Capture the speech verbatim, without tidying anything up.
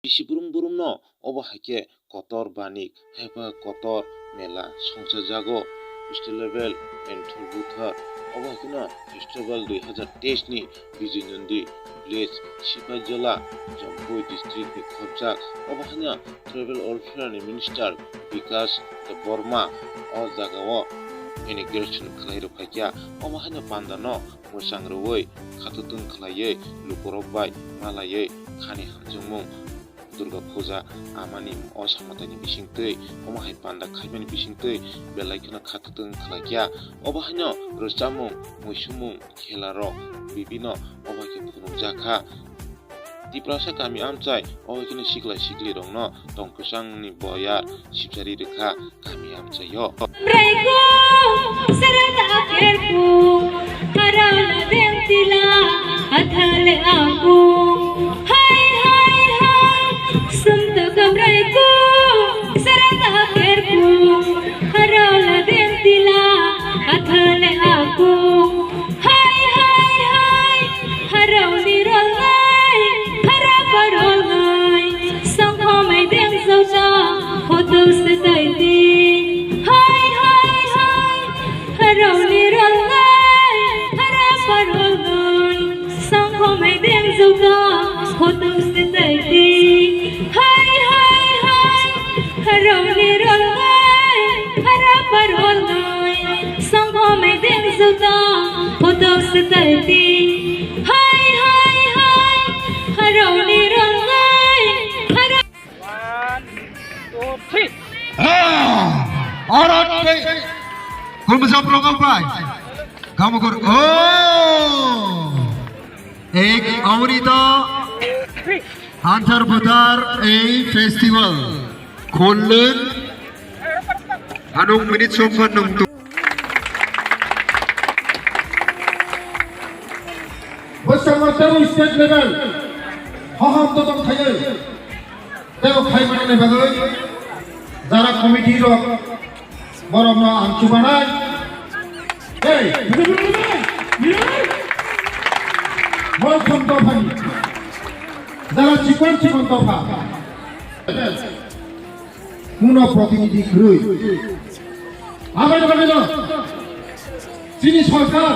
Bisi brum brumno obo hai khe kotor banik, haiba kotor mela songchajago. State level Enthor Buthar, obo hai kheno festival dui hazar teis ni Bijoy Nandi village, Sipaijola, Jampui district ni khopjak. Obo haino tribal welfare ni minister Bikash Debbarma o jagao inauguration khlai rwphaikha. Obo haino pandano mwchang rwui, khatutwng khlaiwi, lukurok bai malaiwi khani hamjwkmung Durga Puja amani o samataini bisingtwi, omo hai panda khaimani bisingtwi belai kheno khatutwng khlaikha. Obo haino rwchapmung, muisumung, khelarok bibino obo hai khe phunukjakha. Tiprasa kami amchai obo hai kheno sikla siklirokno tong kwchangni boyar sipsari rwkha kami amchaio. Braiku, sarata akerku, harana dengtila, athale aku. Hai, hai, hai, sumta kamraiku, sarata akerku, harana dengtila, athale aku. Hai, hai, hai, harauni rolnai, harapa rolnai, songkhomai dengjaosa, hotok se taiti. Hai, hai, hai, harauni rolnai, harapa rolnai, songkhomai dengjaosa, hotok se taiti. Hai, hai, hai, harauni rolnai, harapa rolnai, songkhomai dengjaosa, hotok se taiti. Hai, hai, hai, harauni rolnai, hara- One, two, three. Ah! Oro tei. Kumsa prokok bai. Kamu kur. Oh! Ek aurita. Hanthar Buthar ei festival. Khulun. Anung minute sompan nung tu. Bwskango tei state level hohom totong khaiwi tei khai manani bagwi jara committee rok borokno ang chubanai. Ei, moitham dophani jara chikon chikon dopha. Kuno protinidhi kwrwi. Abai abai no. Chini sorkar